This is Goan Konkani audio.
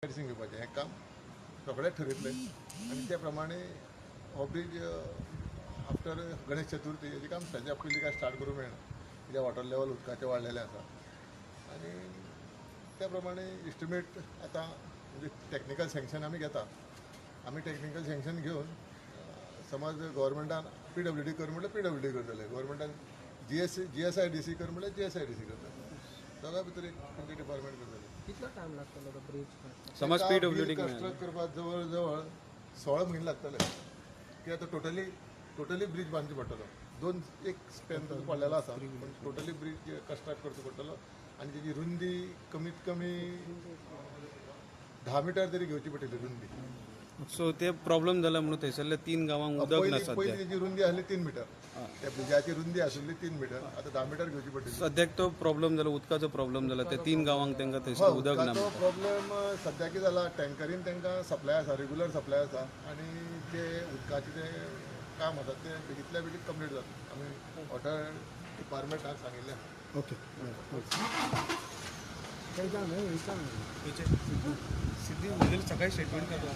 टॅरिसींग घेवपाचें हें काम रोखडेंच ठरयतलें आनी त्या प्रमाणे हो ब्रीज आफ्टर गणेश चतुर्थी हेजें काम ताच्या पयलीं काय स्टार्ट करूंक मेळना, कित्याक वॉटर लेवल उदकाचें वाडलेलें आसा. आनी त्या प्रमाणे इस्टिमेट आतां म्हणजे टॅक्निकल सँक्शन आमी घेता. आमी टॅक्निकल सँक्शन घेवन समज गव्हर्मेंटान पीडब्ल्यूडी कर म्हटल्यार पीडब्ल्यूडी करतले, गव्हर्मेंटान जीएसआयडीसी कर म्हटल्यार जीएसआयडीसी करतले. दोगां भितर एक खंयचें डिपार्टमेंट करतले. कितलो टायम लागतलो तो ब्रिज? समज पीडब्ल्यूडी कन्स्ट्रक्ट करपाक जवळ जवळ 16 म्हयने लागतले, कित्याक तो टोटली टोटली ब्रीज बांदचो पडटलो. दोन एक स्पेन ताजो पडलेलो आसा, पूण टोटली ब्रीज कन्स्ट्रक्ट करचो पडटलो आनी तेजी रुंदी कमीत कमी 10 मिटर तरी घेवची पडटली रुंदी. सो ते प्रॉब्लेम जाला म्हणून थंयसरल्या तीन गांवांक उदक ना. पयली सद्या पयली तेजी रुंदी आसली 3 मिटर, त्या ब्रिजाची रुंदी आशिल्ली 3 मिटर, आतां 10 मिटर घेवची पडटली. सद्याक तो प्रॉब्लेम जाला, उदकाचो प्रॉब्लेम जाला, ते तीन गांवांक तांकां थंयसर उदक ना. उदकाचो प्रॉब्लेम सद्या कितें जाला, टँकरीन तांकां सप्लाय आसा, रेगुलर सप्लाय आसा आनी ते उदकाचें तें काम आसा तें बेगीतल्या बेगीन कंप्लीट जाता. आमी वॉटर डिपार्टमेंटाक सांगिल्लें आसा. ओके. सिद्धी, सकाळी स्टेटमेंट करता.